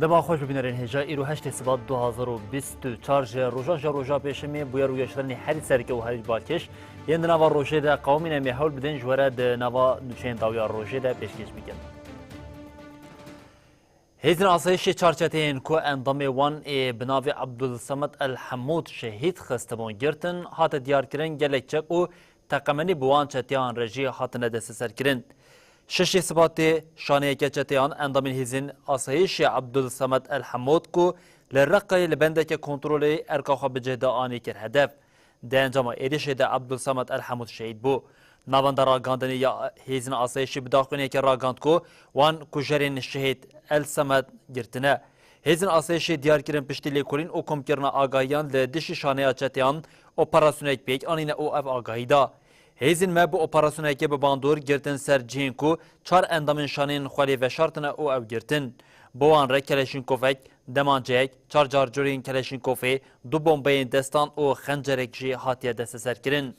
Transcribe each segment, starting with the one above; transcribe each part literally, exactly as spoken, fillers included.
Dema xweş bibînerên hêja, îro heştê Sibat du hazar û bîst û çar ji roja ji roja pêşemê bûyer û yaşranî herî serke û herî balkêş yên di nava rojê de qewimîne em ê hewl bidin ji we re di nava nûçeyên dawiya rojê de pêşkêş bikin. Hêzên asayişê çar çeteyên ku endamê wan ê bi navê Abdulsamed El Hemûd şehîd xistibûn girtin, hate diyarkirin gelek çek û teqemenî bi wan çeteyan re jî hatine desteserkirin. Şeşê Sibatê şaneyeke çeteyan endamên hêzên asayişê Abdulsamed El Hemûd ku li Reqayê li bendeke kontrolê erka xwe bi cih de anî kir hedef. Di encama êrişê de Abdulsamed El Hemûd şehîd bû. Navenda ragihandinê ya hêzên asayişê bi daxuyaniyekê ragihand ku wan kujerên şehîd El Semed girtine. Hêzên asayişê diyar kirin piştî lêkolîn û komkirina agahiyan li dijî şaneya çeteyan operasyonek pêk anîne û ev agahî da. Hêzên me bi operasyonekê bi bandor girtin ser cihên ku çar endamên şaneyên xwe lê veşartine û ew girtin. Bi wan re keleşînkovek, demanceyek, çar carcorên keleşînkovê, du bombeyên destan û xencerek jî hatiye desteserkirin.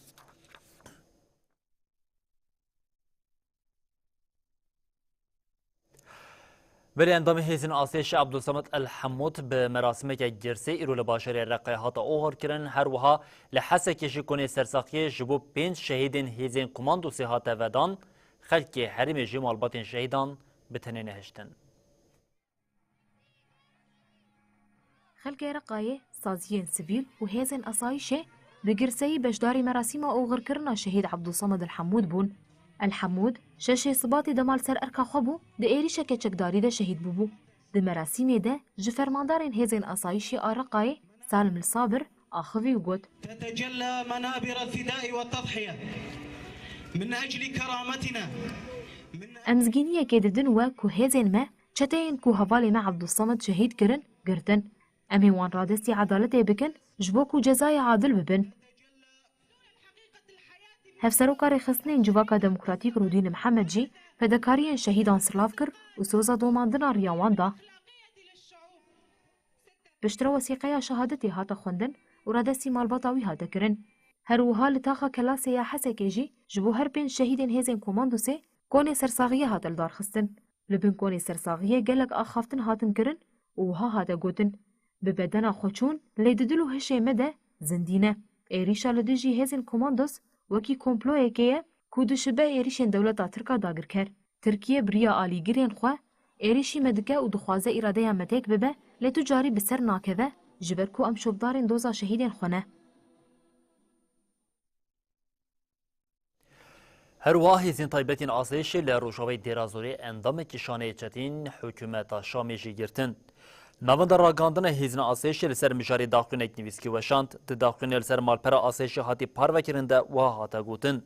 Belê endamê Hêzên Asayişê Abdulsamed El Hemûd bi merasimeke girsê îro li bajarê Reqayê hate oxirkirin. Her wiha li Hesekê jî konê sersaxiyê ji bo pênc şehîdên hêzên komandosê hate vedan. Xelkê herêmê jî malbatên şehîdan bi tenê nehiştin. Xelkê Reqayê, saziyên sivîl û hêzên asayişê bi girseyî beşdarî merasîma oxirkirina şehîd Abdulsamed El Hemûd bûn. El Hemûd şeşê Sibatê dema li ser erka xwe bû, di êrîşeke çekdarî de şehîd bûbû. Di merasîmê de ji fermandarên hêzên asayişê a Reqayê Salim El Sabir axivî û got: تتجلى منابر الفداء والتضحية من أجل كرامتنا. Em zgîniyekê didin we ku hêzên me çeteyên ku hevalê me Abdulsamed şehîd kirin, girtin. Em ê wan radestî edaletê bikin, ji bo ku cezayê adil bibin. Hevseroka Rêxistinên Civaka Demokratîk Rûdîn Mihemed jî fedekariyên şehîdan silav kir û soza domandina riya wan da. Piştre wesîqeya şehadetê hate xwendin û radestî malbata wî hate kirin. Her wiha li taxa Kelasê ya Hesekê jî ji bo her pênc şehîdên hêzên komandosê konê sersaxiyê hate lidarxistin. Li bin konê sersaxiyê gelek axaftin hatin kirin û wiha hate gotin: Bi bedena xwe çûn, lê di dil û hişê me de zindî ne. Êrîşa li dijî hêzên komandos wekî komployekê ye ku dişibe êrîşên dewleta Tirk a dagirker. Tirkiye bi riya alîgirên xwe êrîşî me dike û dixwaze îradeya me têk bibe, lê tu carî bi ser nakeve, ji ber ku em şopdarên doza şehîdên xwe ne. Her wiha hêzên taybet yên asayişê li Rojavayê Dêrazorê endamekî şaneyê çeteyên hikûmeta Şamê jî girtin. Navenda ragihandina hêzên asayişê li ser mijarê daxuyanek nivîskî weşand. Di daxuyanê li ser malpera asayişê hatî parvekirin de wiha hate gotin: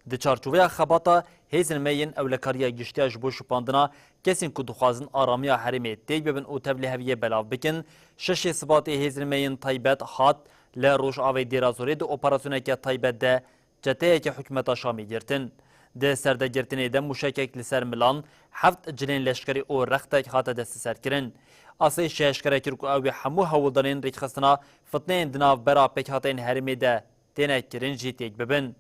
Di çarçoveya xebata hêzên me yên ewlekariya giştiya ji bo şopandina kesên ku dixwazin aramiya herêmê têk bibin û tevliheviyê belav bikin, şeşê Sibatê hêzên me yên taybet hat li Rojavayê Dêrazorê di operasyoneke taybet de çeteyeke hikûmeta Şamê girtin. Di serdegirtinê de mûşekek li ser milan, heft cilên leşkerî û rextek hate desteserkirin. Asayîşê eşkere kir ku ew ê hemû hewldanên rêkxistina fitneyên di navbera pêkhateyên herêmê de têne kirin jî têk bibin.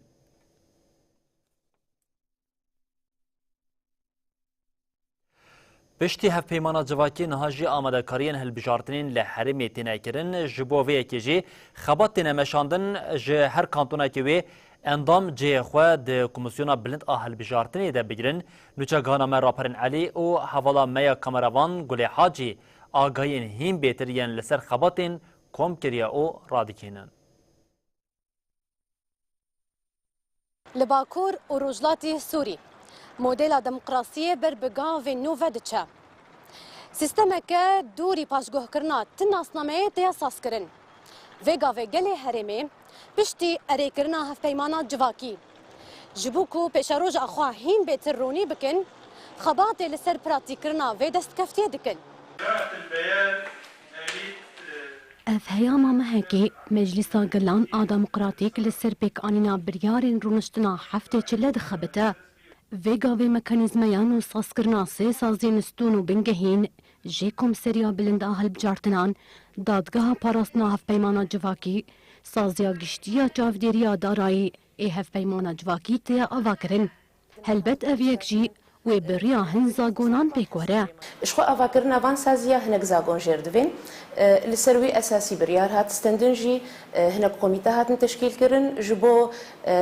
Piştî hevpeymana civakî niha jî amadekariyên hilbijartinên li herêmê têne kirin. Ji bo vê yekê jî xebat têne meşandin, ji her kantonekê wê endam cihê xwe di Komîsyona Bilind a Hilbijartinê de bigirin. Nûçegihana me Raperên Elî û hevala me ya kameravan Gulê Hacî agahiyên hîn bêtir yên li ser xebatên kom kiriye û radikînin. Li Bakur û Rojhilatî Sûrî, modela demokrasiyê ber bi gavên nû ve diçe. Sîstemeke dûrî paşguhkirina ti nasnameyê tê sazkirin. Vê gavê gelê herêmê piştî erêkirina hevpeymana civakî, ji bo ku pêşeroja xwe hîn bêtir ronî bikin, xebatê li ser pratîkkirina vê destkeftiyê dikin. Ev heyama mehekê Meclîsa Gelan a Demokratîk li ser pêkanîna biryarên rûniştina heftê çile dixebite. Vê gavê mekanîzmeyan û sazkirina sê saziyên stûn û bingehîn jê Komîseriya Bilind a Hilbijartinan, Dadgeha Parastina Hevpeymana Civakî, Saziya Giştî ya Çavdêriya Darayî ê Hevpeymana Civakî têya avakirin. Helbet ev yek jî wê bi riya hin zagonan pêk were. Ji xwe avakirina van saziya hinek zagon jêr divên. E, li ser wî esasî biryar hat stendin jî, e, hinek komîte hatin teşkîl kirin ji bo, e,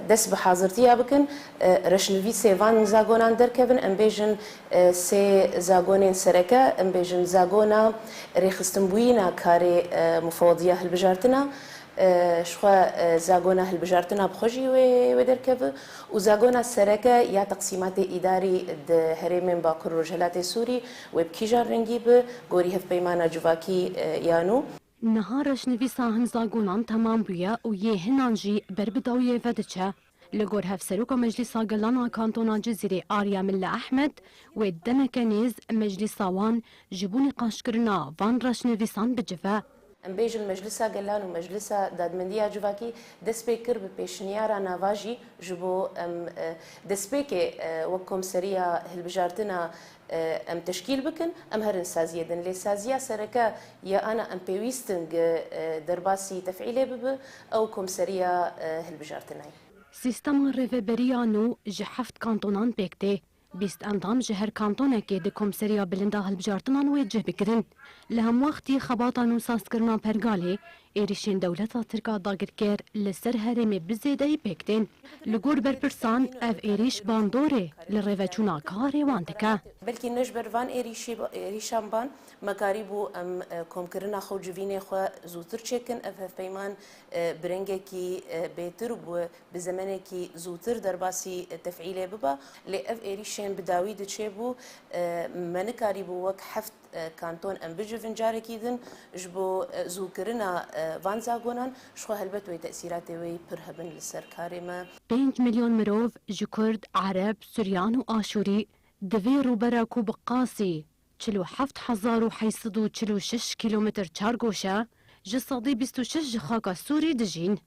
dest bi hazirtiya bikin, e, reşnivîsê van zagonan derkevin, em bêjin, e, sê zagonên sereke, em bêjin zagona rêxistinbûyîna karê, e, mufewediya hilbijartina, e, ji xwe, e, zagona hilbijartina bi xwe jî wê, wê derkeve û zagona sereke ya teqsîmatê îdarî di herêmên Bakur Rojhilatê Sûrî wê bi kîjan rengî bi gorî hevpeymana civakî, e, ya nû. Niha reşnivîsa hin zagonan temam bûye û yê hinan jî ber bi dawiyê ve diçe. Li gor Hevseroka Meclîsa Gelan a Kantona Cizîrê Arya Mille Ehmed, wê demeke nêz meclîsa wan ji bo nîqaşkirina van reşnivîsan bicive. Em bêjin Meclisa Gelan û Meclisa Dadmendiya Civakî dest pê kir bi pêşniyara nava jî ji bo em, e, destpêkê, e, wek komseriya hilbijartina, e, em teşkîl bikin, em herin saziyê din. Lê saziya sereke ya ana em pêwîst in gi, e, derbasî tefîlê bibe, ew komseriya, e, hilbijartina ye. Sîstema rêveberiya nû ji heft kantonan pêk tê. Bîst endam ji her kantonekê di Komseriya Bilind a Hilbijartinan wê cih bigirin. Li hemwextî xebata nû sazkirina pergalê, êrîşên dewleta Tirk a dagirker li ser herêmê bi zêdeyî pêk tên. Li gor berpirsan ev êrîş bandorê li rêveçûna karê wan dike. Belkî ne ji ber van êrîşî, êrîşan ban me karîbû em, e, komkirina xwe û civînê xwe zûtir çêkin. Ev hevpeyman, e, bi rengekî, e, bêtir û bi bi zemenekî zûtir derbasî tefîlê biba, lê ev êrîşên bi dawî diçêbû, e, me nikarîbû wek heft, e, kanton em bicivin carekî din ji bo, e, zûkirina, e, van zagonan, ji xwe helbet wê tesîratê wê pir hebin li ser karê me. Pênc milyon mirov ji Kurd, Ereb, Suryan û Aşûrî di vê rûbera ku bi qasî çil û heft hezar û heyt sed û çil û şeş kîlometr çargoş e, ji sedî bîst û şeş ji xaka Sûrî dijîn.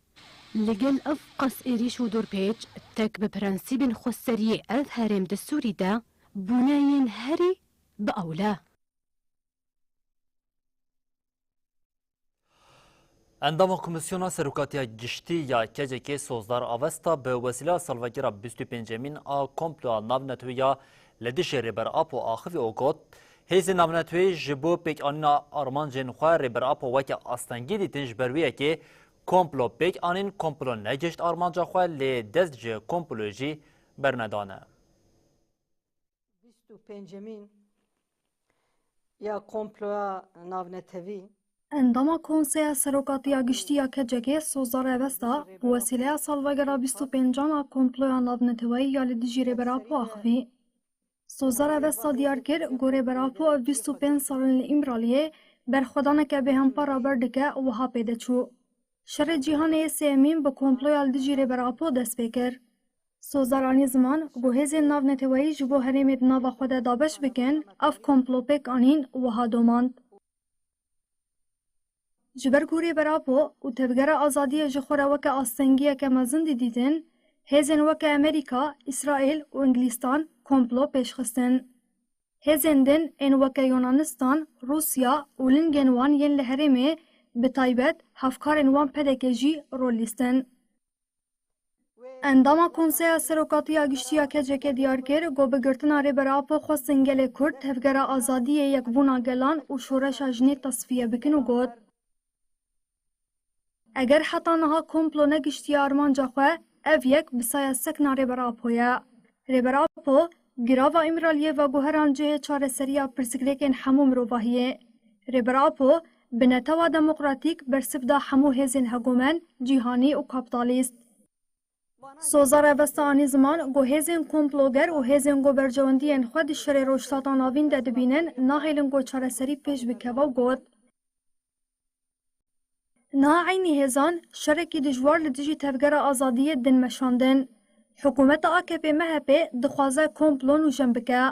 Li gel ev qas êrîş û dorpêç, tek bi prensîbên xweseriyê ev herêm di Sûrî de bûne yên herî bi ewle. Endama Komîsyona Serokatiya Giştî ya K C K Sozdar Avesta bi wesîleya salvegera bîst û pêncemîn a komploya navnetewî ya li dijî Rêber Apo axivî û got, hêzên navnetewî ji bo pêkanîna armancên xwe Rêber Apo weke astengî dîtin, ji ber wê yekê komplo pêk anîn, komplo negihişt armanca xwe, lê dest ji komployê jî bernedane. Bîst û pêncemîn ya komploya navnetewî. Endama Konseya Serokatiya Giştî ya K C K Sozdar Avesta bi wesîleya salvegera bîst û pêncan a komploya navneteweyî ya li dijî Rêber Apo axivî. Sozdar Avesta diyar kir ku Rêber Apo ev bîst û pênc sal in li Îmraliyê berxwedaneke bêhempa raber dike û wiha pê de çû. Şerê Cîhanê yê sêyemîn bi komploya li dijî Rêber Apo dest pê kir. Sozdar anî ziman ku hêzên navneteweyî ji bo herêmê di nava xwe de dabeş bikin, ev komplo pêk anîn û wiha domand. Ji ber ku Rêber Apo û Tevgera Azadiyê ji xwe re weke astengiyeke mezin didîtin, hêzên weke Amerîka, Îsraîl û Îngilîstan komplo pêş xistin. Hêzên din ên weke Yunanistan, Rûsya û lingên wan yên li herêmê, bi taybet hevkarên wan P D K jî rol lîstin. Endama Konseya Serokatiya Giştî ya K C K diyar kir ku bi girtina Rêber Apo xwestin gelê Kurd tevgera azadiyê, yekbûna gelan û şoreşa jinê tesfiye bikin û got, Eger heta niha komplo negiştiye armanca xwe, ev yek bi saya sekna Rêber Apo ye. Rêber Apo girava Îmraliyê veguheran cihê çareseriya pirsgirêkên hemû mirovahiyê. Rêber Apo bi netewa demokratîk bersiv da hemû hêzên hegomen, cîhanî û kaptalîst. Sozar Avesta anî ziman ku hêzên komploger û hêzên ku berjewendiyên xwe di şerê Rojhilata Navîn de dibînin, nahêlin ku çareserî pêş bikeve û got, Niha eynî hêzan şerekî dijwar li dijî Tevgera Azadiyê din meşandin. Hikûmeta A K P M H P dixwaze komplo nûjen bike.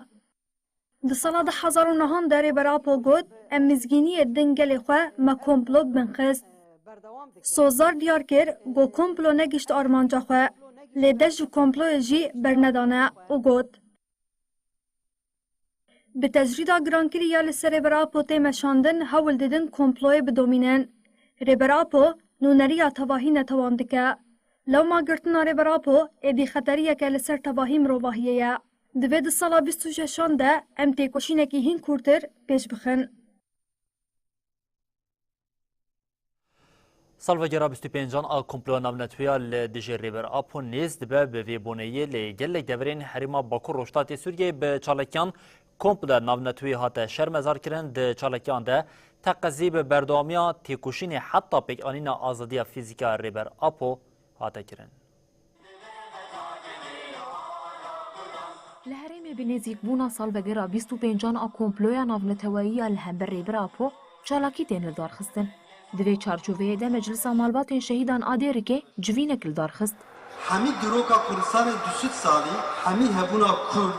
Di sala du hezar û nehan de Rêber Apo got, Em mizgîniyê din gelê xwe me komplo binxist. Sozar diyar kir ku komplo negişt armanca xwe, lê dest ji komployê jî bernedane û got, Bi tecrîda girankirî ya li ser Rêber Apo tê meşandin, hewl didin komployê bidomînin. Rêber Apo nûneriya tevahî netewan dike. Lewma girtina Rêber Apo êdî xeteriyeke li ser tevahî mirovahiyê ye. Divê di sala bîst û şeşan de em têkoşînekî hîn kûrtir pêş bixin. Salvegera bîst û pêncan a komploya navnetewî ya li dijî Rêber Apo nêz dibe. Bi vê boneyê li gelek deverên herêma Bakur Rojhilatê Sûriyeyê bi çalakiyan komploya navnetewî hate şermezarkirin. Di çalakiyan de teqezî bi berdewamiya têkoşînê heta pêkanîna azadiya fîzîkî ya Rêber Apo hate kirin. Li herêmê bi nêzîkbûna salvegera bîst û pêncan a komploya navneteweyî ya li hember Rêber Apo çalakî tên lidarxistin. Di vê çarçoveyê de Meclisa Malbatên Şehîdan a Dêrikê civînek lidarxist. Hemî diroka Kurdistanê du sed salî, hemî hebûna Kurd,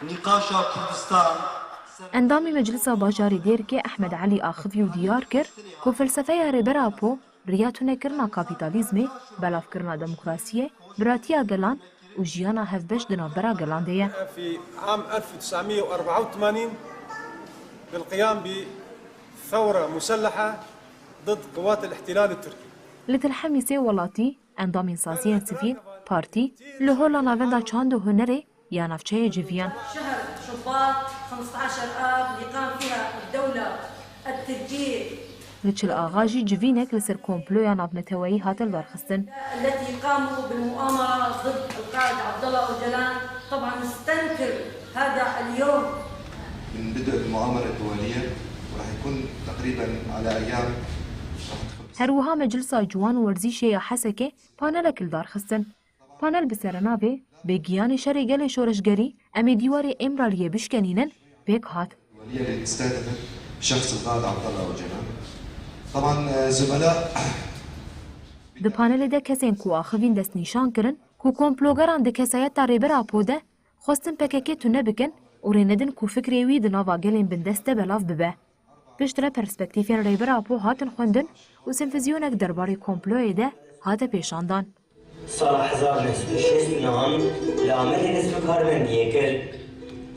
nîqaşa Kurdistan. Endamê Meclisa Bajarê Dêrikê Ehmed Elî axivî û diyar kir ku felsefeya Rêber Apo riya tunekirina kapîtalîzmê, belavkirina demokrasiyê, biratiya gelan û jiyana hevbeş di navbera gelan de ye. في عام ألف وتسعمية وأربعة وثمانين بالقيام بثورة مسلحة ضد قوات الاحتلال التركي. Li Til Hemîsê welatî, endamên saziyên sivîl, partî, li Hola Navenda Çand û Hunerê ya navçeyê civiyan. شهر شباط، خمستاشر آب، اللي قام فيها الدولة التركية. Li Çil Axa jî civînek li ser komploya navneteweyî hate lidarxistin. التي قاموا بالمؤامرة ضد القائد عبد الله أوجلان. طبعًا نستنكر هذا اليوم. بنبدأ بالمؤامرة الدولية، وراح يكون تقريبًا على أيام راح تخلص. Her wiha Meclisa Ciwan û Werzîşê ya Hesekê panelek lidarxistin. Panel bi serenavê Bê giyanê şerê gelê şoreşgerî, em ê dîwarê Îmraliyê bişkenînin pêk hat. الدولية اللي تستهدف شخص القائد عبد الله أوجلان. طبعًا، آه، زملاء. Di panelê de kesên ku axivîn destnîşan kirin ku komplogeran di kesayeta Rêber Apo de xwestin P K K tune bikin û rê nedin ku fikrê wî di nava gelên bindest de belav bibe. Piştre perspektîfên Rêber Apo hatin xwendin û senfizyonek derbarê komployê de hate pêşandan. Sala hezar neh sed û şêst û neh li Amedê dest bi karmendiyê kir.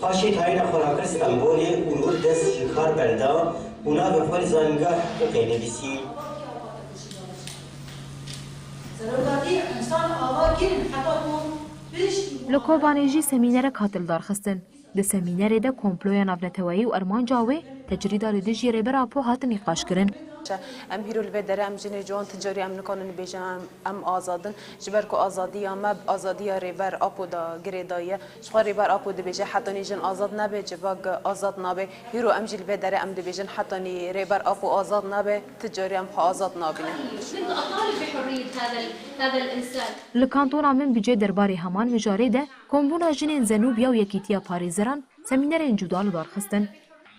Paşê tayîna xwe rakir Stenbolê û li wir dest ji kar berda û navê xwe li Zanîngeha Hiqûqê nivîsî. Serokatî însan ava kirin heta ku pişt Li Kobanê jî semînerek hat lidarxistin. Di semînerê de komploya navneteweyî û armanca wê tecrîda li dijî Rêber Apo hatin nîqaşkirin. Em hîro li vê derê em jinê ciwan ti carî em nikarin bêjin em, em azad in. Ji ber ku azadiya me bi azadiya Rêber Apo de girêdayî ye. Ji xwe Rêber Apo dibêje hetanî jin azad nebe, civak azad nabe. Hîro em jî li vê derê em dibêjin hetanî Rêber Apo azad nabe, ti carî em xwe azad nabînin. كنت أطالب بحرية هذا ال-، هذا الإنسان. Li kantona Minbicê derbarê heman mijarê de kombûna jinên Zenûb ya û Yekîtiya Parêzeran semînerên cuda li dar xistin.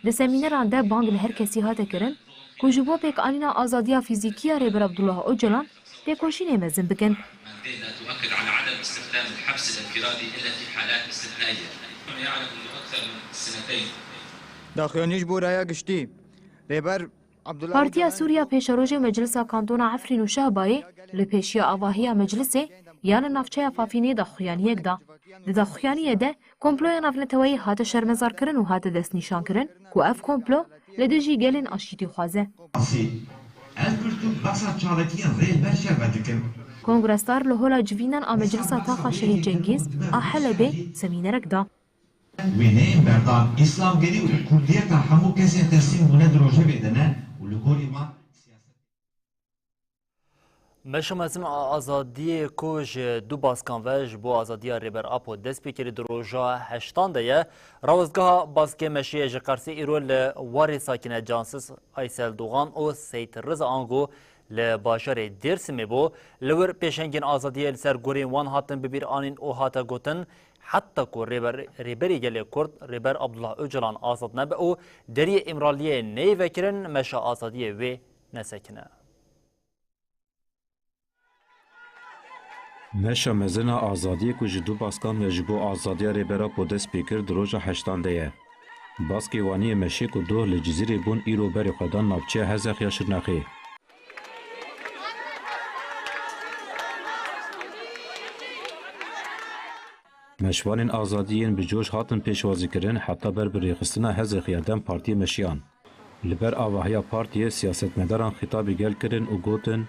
Di semîneran de bang li her kesî hate kirin ku ji bo pêkanîna azadiya fîzîkî ya Rêber Abdullah Ocalan têkoşînê mezin bikin. المادة لا تؤكد على عدم استخدام الحبس الانفرادي إلا في حالات استثنائية. يعلم منذ أكثر من سنتين. Daxuyanî ji bo raya giştî. Rêber Abdullah Partiya Ocalan Sûriya Pêşerojê Meclisa Kantona Efrîn û Şehbayê li pêşiya avahiya meclisê ya li navçeya Fafînê daxuyaniyek da. Di daxuyaniyê de komploya navneteweyî hate şermezarkirin û hate destnîşankirin ku ev komplo li dijî gelên aştîtîxwaz e. Asî, ez pirtûk behsa çalakiyên Rêber Şehba dikim. Kongresdar li Hola Civînan a Meclisa Taxa Şehîd Cengîz a Helebê semînerek da. Wêneyên berdan, îslamgerî û kurdiyeta hemû kesên teslîm bûne di rojevê de ne û li gorî wan siyaset. Meşa mezin a azadiyê ku ji du baskan ve ji bo azadiya Rêber Apo dest pê kirî di roja heştan de ye. Rawestgeha baskê meşiyê ji Qersê îro li warê sakine Cansiz Aysel Doğan û Seyt Riza Ango li bajarê Dêrsimê bû. Li wir pêşengên azadiyê li ser gorên wan hatin bibîranîn û hate gotin, heta ku rêber-, rêberê gelê Kurd, Rêber Abdullah Ocalan azad nebe û deriyê Îmraliyê neyê vekirin, meşa azadiyê wê nesekine. Meşa mezin a azadiyê ku ji du baskan ve ji bo azadiya Rêber Apo dest pê kir, di roja heştan de ye. Baskê waniyê meşê ku doh li Cizîrê bûn, îro berê xwe dan navçeya Hezexê ya Şirnexê. Meşvanên azadiyê yên bi coş hatin pêşwazîkirin, heta ber bi rêxistina Hezexê ya DEM Partiyê meşiyan. Li ber avahiya partiyê siyasetmedaran xîtabî gel kirin û gotin,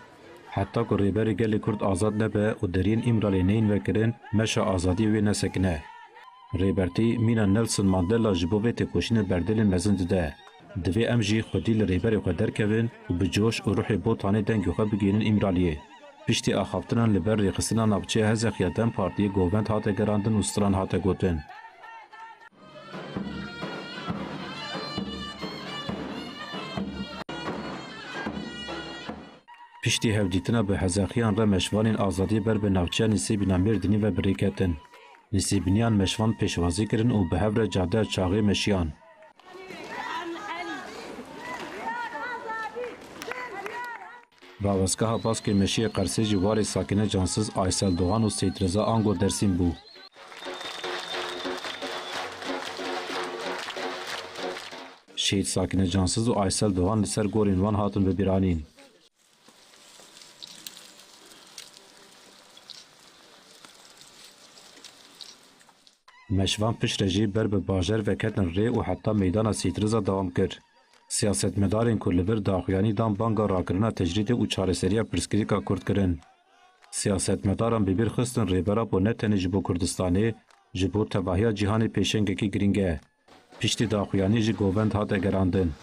heta ku Rêberê Gelê Kurd azad nebe û deriyên Îmraliyê neyên vekirin, meşa azadiyê wê nesekine. Rêbertî mîna Nelson Mandela ji bo vê têkoşînê berdêlên mezin dide. Divê em jî xwedî li rêberê xwe derkevin û bi coş û ruhê Botanê dengê xwe bigihînin Îmraliyê. Piştî axaftinan li ber rêxistina navçeya Hezexiya DEM Partiyê govend hate gerandin û stran hate gotin. Piştî hevdîtina bi Hezexiyan re meşvanên azadiyê ber bi navçeya Nisêbîna Mêrdînî ve bi rê ketin. Nisêbîniyan meşvan pêşwazî kirin û bi hev re cadeya Çaxê meşiyan. Rawestgeha Baskê Meşiyê Qersê jî warê Sakîne Cansiz, Aysel Doğan û Seyîd Reza Ango Dersîm bû. Şehîd Sakîne Cansiz û Aysel Doğan li ser gorên wan hatin vebîranîn. Meşvan piştre jî ber bi bajer ve ketin rê û heta meydana Seyîd Riza dewam kir. Siyasetmedarên ku li vir daxuyanî dan banga rakirina tecrîdê û çareseriya pirsgirêka Kurd kirin. Siyasetmedaran bi bîr xistin Rêber Apo ne tenê ji bo Kurdistanê, ji bo tevahiya cîhanê pêşengekî girîng e. Piştî daxuyanî jî govend hate gerandin.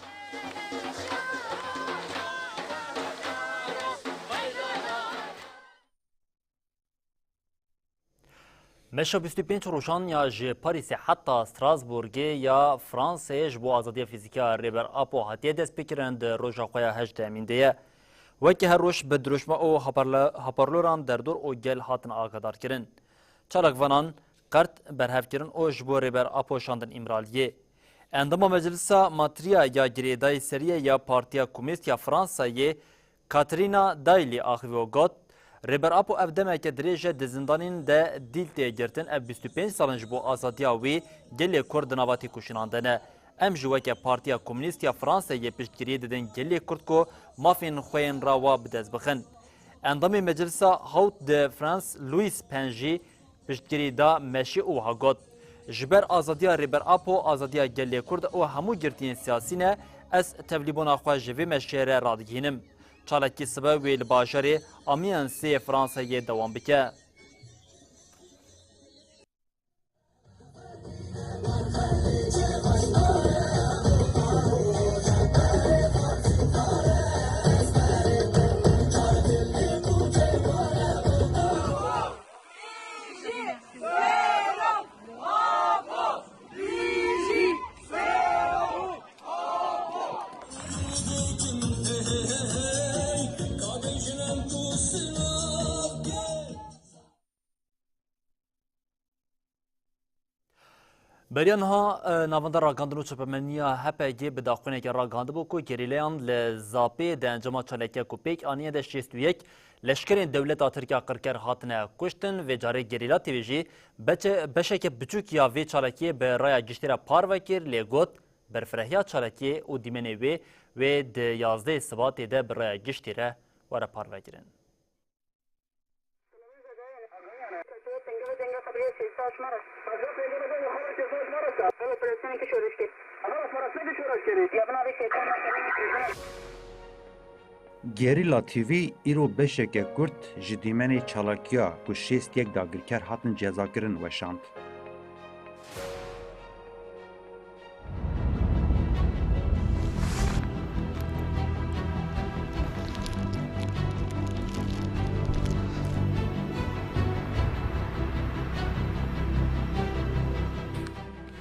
Meşa bîst û pênc rojan ya ji Parîsê heta Strasbourgê ya Fransayê ji bo azadiya fîzîkî ya Rêber Apo hatiye destpêkirin di roja xwe ya hejdemîn de ye. Weke her roj bi dirûşma û haparla-, haparloran derdor û gel hatin agadarkirin. Çalakvanan qert berhevkirin û ji bo Rêber Apo şandin Îmraliyê. Endama Meclisa Matriya ya Girêdayî Serî ye ya Partiya Komûnîst ya Fransayê Katerîna Daylî axivî û got, Rêber Apo ev demeke dirêj e di zindanên de dîl tê girtin, ev bîst û pênc sal in ji bo azadiya wî gelê Kurd di nava têkoşînan de ne. Em jî weke Partiya Komûnîst ya Fransayê piştgiriyê didin gelê Kurd ku mafên xwe yên rawa bi dest bixin. Endamê Meclisa Haute-de-France Louis Penji piştgirî da Meşî û wiha got, Ji ber azadiya Rêber Apo, azadiya gelê Kurd û hemû girtiyên siyasî ne, ez tevlîbûna xwe ji vê meşê re radigihînim. Çalakî sibe wê li bajarê Amiensê yê Fransayê dewam bike. Beriya niha, e, navenda ragandin û çapemeniya H P G bi daxuyanekê ragihandibû ku gerîlayan li Zapê di encama çalakiya ku pêk aniye de şêst û yek leşkerên dewleta Tirk ya qirker hatine kuştin. Vê carê Gerîla T V jî beçe-, beşeke biçûk ya vê çalakiyê bi raya giştî re parve kir, lê got, berfirehiya çalakiyê û dîmenê wê, wê di yazdehê Sibatê de bi raya giştî re were parvekirin. Gerîla T V îro beşeke kurt ji dîmenê çalakiya ku şêst yek dagirker hatin cezakirin weşand.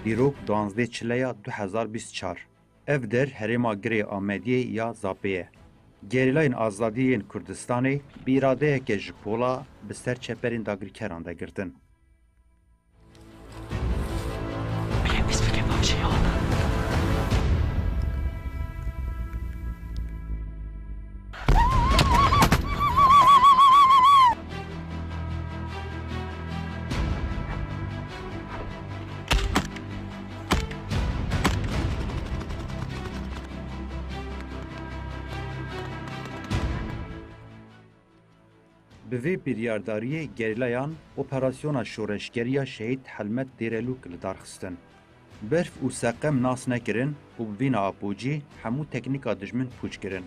Dîrok duwazdeh Çileya du hezar bîst û çar. Ev der herêma Girê Amediyê ya Zapê ye. Gerîlayên Azadiyê yên Kurdistanê bi îradeyeke ji pola bi ser çeperên dagirkeran de girtin. Bi vê biryardariyê gerîlayan operasyona şoreşgerî ya Şehîd Helmet Dêrelûk li dar xistin. Berf û seqem nas nekirin û bi vîna apocî hemû teknîka dijmin pûç kirin.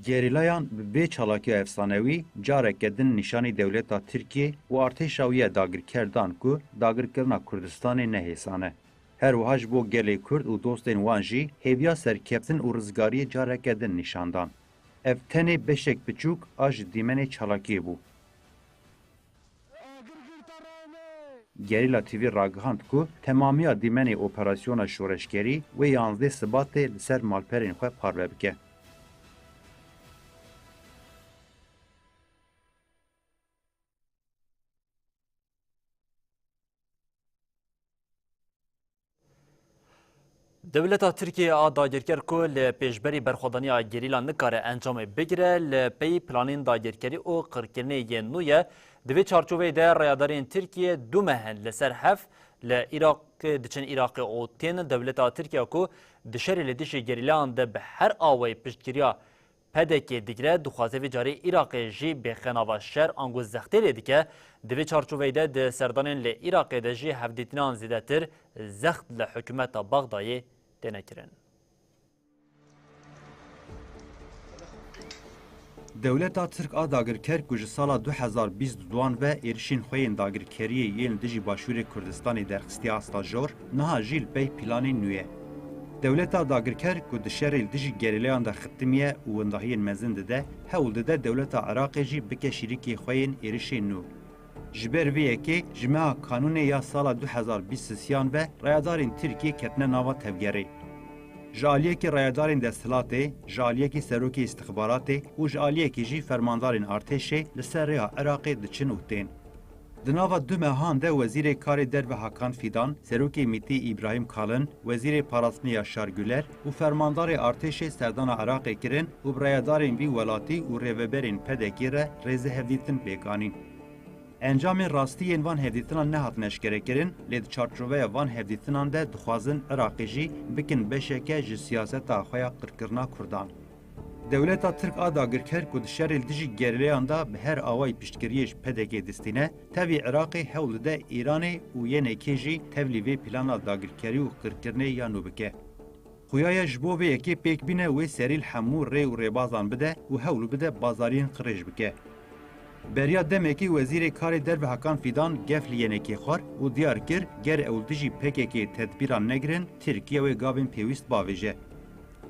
Gerîlayan bi vê çalakiya efsanewî careke din nîşanî dewleta Tirkiyê û artêşa wî ya dagirker dan ku dagirkirina Kurdistanê ne hêsan e. Her wiha ji bo gelê Kurd û dostên wan jî hêviya serkeftin û rizgariyê careke din nîşan dan. Ev tenê beşek biçûk a ji dîmenê çalakiyê bû. Gerîla T V ragihand ku temamiya dîmenê operasyona şoreşgerî wê yanzdeh Sibatê li ser malperên xwe parve bike. Dewleta Tirkiyê a dagirker ku li pêşberî berxwedaniya gerîla nikare encamê bigire, li pey planên dagirkerî û qirkirinê yên nû ye. Di vê çarçoveyê de rayedarên Tirkiyê du meh in li ser hev li Iraqê diçin Iraqê û tên dewleta Tirkiye ku di şerê li dijî gerîlayan de bi her awayî piştgiriya P D K digire, dixwaze vê carê Iraqê jî bêxe nava şer ango zextê lê dike. Di vê çarçoveyê de di serdanên li Iraqê de jî hevdîtinan zêdetir zext li hikûmeta Bexdayê têne kirin. Dewleta Tirk a dagirker ku ji sala du hezar bîst û duan ve êrişên xwe yên dagirkeriyê yên li dijî Başûrê Kurdistanê derxistiye asta jor, niha jî li pey planên nû ye. Dewleta dagirker ku di şerê li dijî gerîlayan de xitimiye û wendahiyên mezin dide, hewl dide dewleta Iraqê jî bike şîrikê xwe yên êrişên nû. Ji ber vê yekê ji meha Kanûnê ya sala du hezar bîst û sêyan ve rayedarên Tirkiyê ketine nava tevgerê. Ji aliyekî rayedarên desthilatê, ji aliyekî serokê îstixbaratê û ji aliyekî jî fermandarên artêşê li ser rêya Iraqê diçin û tên. Di nava du mehan de Wezîrê Karê Derve Hakan Fîdan, Serokê Mîtî Îbrahîm Kalin, Wezîrê Parastinê Yaşar Güler û fermandarê artêşê serdana Iraqê kirin û bi rayedarên vî welatî û rêveberên P D K re rêzehevdîtin pêk anîn. Encamên rastî yên van hevdîtinan nehatin eşkerekirin, lê di çarçoveya van hevdîtinan de dixwazin Iraqê jî bikin beşeke ji siyaseta xwe ya qirkirina Kurdan. Dewleta Tirk a dagirker ku di şerê li dijî gerîlayan de bi her awayî piştgiriyê ji P D K distîne, tevî Iraqê hewl dide Îranê û yenekê jî tevlî vê plana dagirkerî û qirkirinê ya nû bike. Xuya ye ji bo vê yekê pêk bîne wê serî li hemû rê û rêbazan bide û hewl bide bazariyên qirêj bike. Beriya demekê Wezîrê Karê Derve Hakan Fîdan gef li yenekê xwar û diyar kir, ger ew li dijî P K K tedbîran negirin, Tirkiye wê gavên pêwîst bavêje.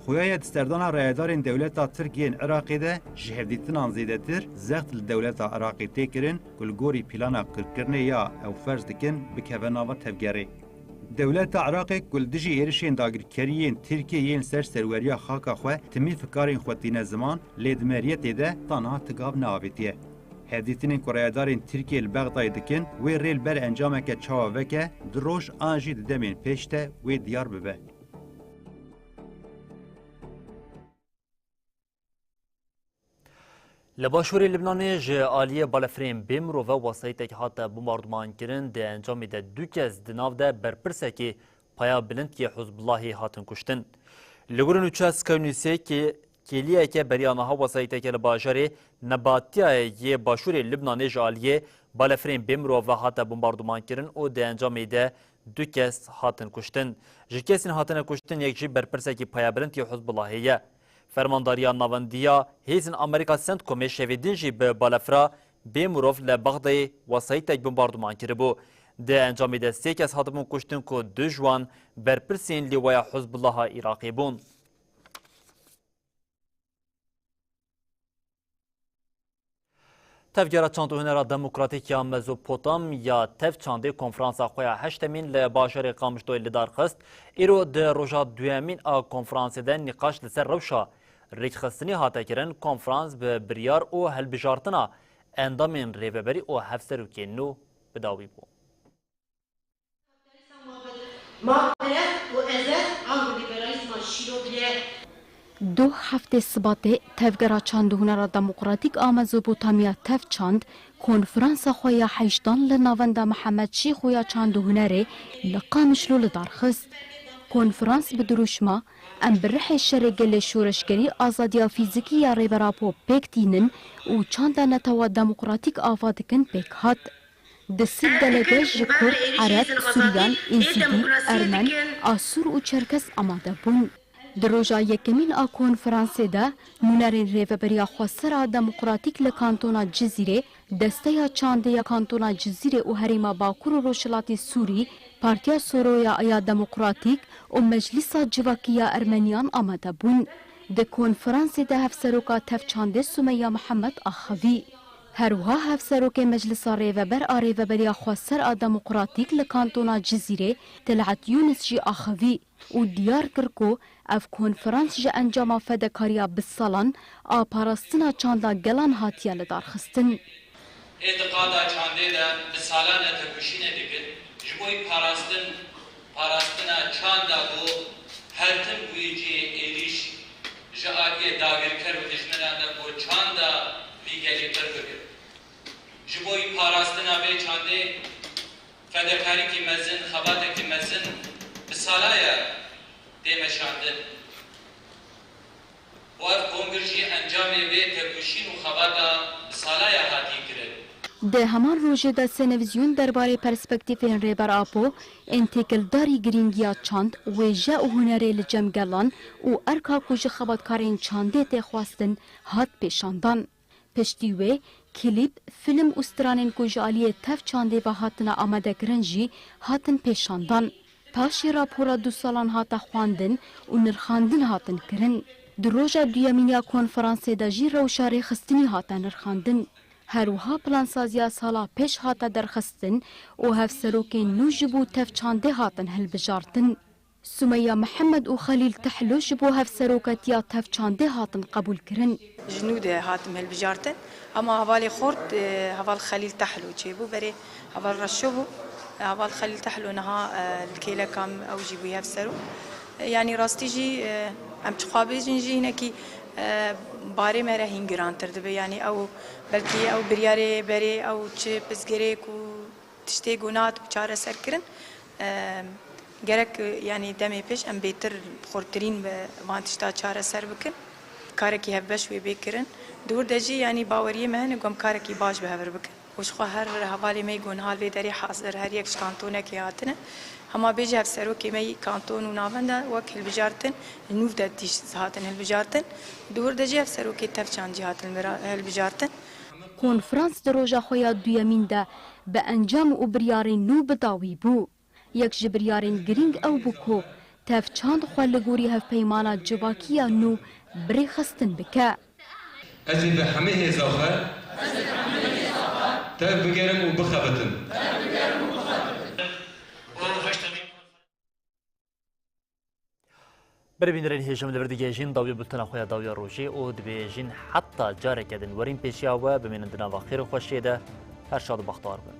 Xuya ye di serdana rayedarên dewleta Tirk yên Iraqê de ji hevdîtinan zêdetir zext li dewleta Iraqê tê kirin ku li gorî plana qirkirinê ya ew ferz dikin bikeve nava tevgerê. Dewleta Iraqê ku li dijî êrişên dagirkerî yên Tirkiyê yên ser serweriya xaka xwe timî fikarên xwe tîne ziman, lê di meriyetê de ta niha ti gav neavêtiye. Hevdîtinên ku rayedarên Tirkiyê li Bexdayê dikin, wê rê li ber encameke çawa veke, du roj an jî di demên pêş de wê diyar bibe. Li başûrê Libnanê ji aliyê balefirên bê mirov ve wesayîtek hate bombardumankirin, di encamê de du kes di nav de berpirsekî paya bilind yê Hizbullahê hatin kuştin. Li gorî nûçe Sky Newsê kê-, kêliyeke beriya niha wesayîteke li bajarê Nebatiyayê yê başûrê Libnanê ji aliyê balefirên bê mirov ve hate bombardumankirin û di encamê de du kes hatin kuştin. Ji kesên hatine kuştin yek jî berpirsekî payebilind yê Hizbullahê ye. Fermandariya Navendiya Hêzên Amerîka CENTCOMê şevê din jî bi balefira bê mirov li Bexdayê wesayîtek bombarduman kiribû. Di encamê de sê kes hatibûn kuştin ku du ji wan berpirsên lîwaya Hizbullaha Iraqê bûn. Tevgera Çand û Hunera Demokratîk ya Mezopotamya Tevçandê konferansa xwe ya heştemîn li bajarê Qamişloyê li dar xist. Îro di roja duyemîn a konferansê de nîqaş li ser rewşa rêkxistinî hate kirin. Konferans bi biryar û hilbijartina endamên rêveberî û hevserokên nû bi dawî bû. Ma perest û ezez ango liberalîzma şîrov ye. Doh heftê Sibatê Tevgera Çand û Hunera Demokratîk a Mezopotamya Tevçand konferansa xwe ya heştan li Navenda Mihemed Şîxo ya Çand û Hunerê li Qamişlo li dar xist. Konferans bi dirûşma Em bi rihê şerê gelê şoreşgerî azadiya fîzikî ya Rêber Apo pêk tînin û çanda netewa demokratîk ava dikin pêk hat. Di sî delege ji Kurd, Ereb, Suryan, Êzidî, Ermen, Asûr û Çerkes amade bûn. Di roja yekemîn a konferansê de nûnerên Rêveberiya Xweser a Demokratîk li Kantona Cizîrê, Desteya Çandê ya Kantona Cizîrê û Herêma Bakur û Rojhilatê Sûrî, Partiya Soroya ya Demokratîk û Meclisa Civakî ya Ermeniyan amade bûn. Di konferansê de Hevseroka Tevçandê Sumeya Mihemed axivî. Her wiha Hevserokê Meclisa Rêveber a Rêveberiya Xweser a Demokratîk li Kantona Cizîrê Telhat Yûnis jî axivî û diyar kir ku ev konferans ji encama fedekariya bisalan a parastina çanda gelan hatiye lidarxistin. Ê di qada çandê de bi salan e tekoşînê dikin. Ji bo parastin, parastina çanda ku her tim bûyî cihê êrîş ji aliyê dagirker û dijminan de ku çanda vî gelî qir bikin. Ji bo parastina vê çandê fedekarîkî mezin, xebatekî mezin bi sala ye tê meşandin. Û ev kongir jî encamê vê tekoşîn û xebata bi sala ye hatî kirin. Di heman rojê de Senevizyon derbarê perspektîfên Rêber Apo ên têkildarî girîngiya çand, wêje û hunerê li cem gelan û erka ku ji xebatkarên çandê tê xwestin hat pêşandan. Piştî wê, klîp, fîlm û stranên ku ji aliyê Tev Çandê ve hatine amadekirin jî hatin pêşandan. Paşê rapora du salan hate xwendin û nirxandin hatin kirin. Di roja duyemîn ya konferansê de jî rewşa rêxistinî hate nirxandin. Her wiha plansaziya sala pêş hate derxistin û hevserokên nû ji bo Tev Çandê hatin hilbijartin. Sumeya Mihemed û Xelîl Tehlo ji bo hevseroketiya Tev Çandê hatin qebûlkirin. Ji nû de hatim hilbijartin. Ama hevalê xort, e, heval Xelîl Tehlo çêbû. Berê heval Reşo bû. E, heval Xelîl Tehlo niha, e, li kêleka min ew jî bûye hevserok. E, yanî rastî jî, e, em çixwe bêjin jî hinekî, e, barê me re hîn girantir dibe. Yanî ew belkî ew biryarê berê ew çi pirsgirêk û tiştê ku nehat çareser kirin, e, gerek, e, yanî demê pêş em bêtir xurtirîn bi van tişta çareser bikin. Karekî hevbeş wê bê kirin. Di wir de jî yanî baweriyê me hene ku em karekî baş bi hev re bikin. Û jixwe her hevalê me yî ku niha li vê derê hazir, her yek ji kantonekê hatine. Hema bêje hevserokê me yî kanton û navenda wek hilbijartin, nûv de tîş hatin hilbijartin. Di wir de jî hevserokê Tev Çand jî hatin hilbijartin. Konferans di roja xwe ya duyemîn de bi encam û biryarên nû bi dawî bû. Yek ji biryarên girîng ew bû ku Tev Çand xwe li gorî hevpeymana civakî ya nû bi rêxistin bike. Ez ê bi hemî hêza xwe tev bigerim û bixebitim. Berê bînerên hêja me, li vir digihêjin dawiya bultena xwe ya dawiya rojê û dibêjin heta careke din werîn pêşiya we, bimînin di nava xêr û xweşiyê de, her şad û bextewar bin.